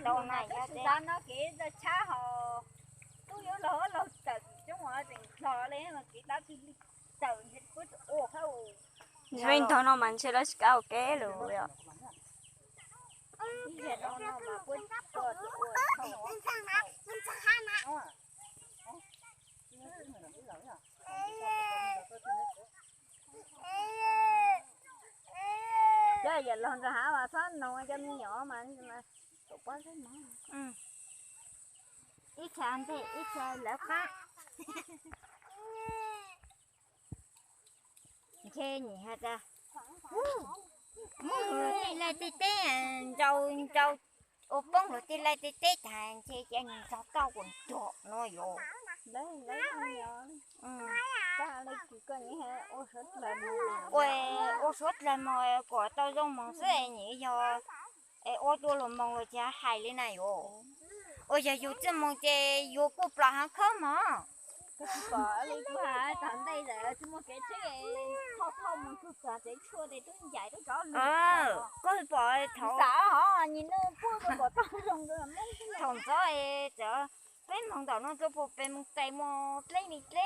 Tau na, yog tsis tau no kev tshab hos tub yuav laug laug tawm coob tseem hlo li mas kev tab sis li tawm puab ua qhab u. Ntshe ntaug no mas ntshe lawv tsis kav ua kev lawm yom. Cov yam laug nrog hav mas txhob noog cov me nyuam mas ib txha ntej ib txha lawv qab. Ntshe nim has tas tij laug tej teb, nrau nrau ua poob luag tij laug tej teb tas ntshe cas nim txog toj kuas nrog no yuav. Ua suav dlawg mog kom tau zoo mog xwb es nim yog es ua dua luag moos los cas hais li na yuav. Ua yog yus txawj moog ces yus kuj plam hav khawb mog. Koj pom thaum ntxov peb moog ntawm no tuaj puag peb moog tes muaj pleb li dleb.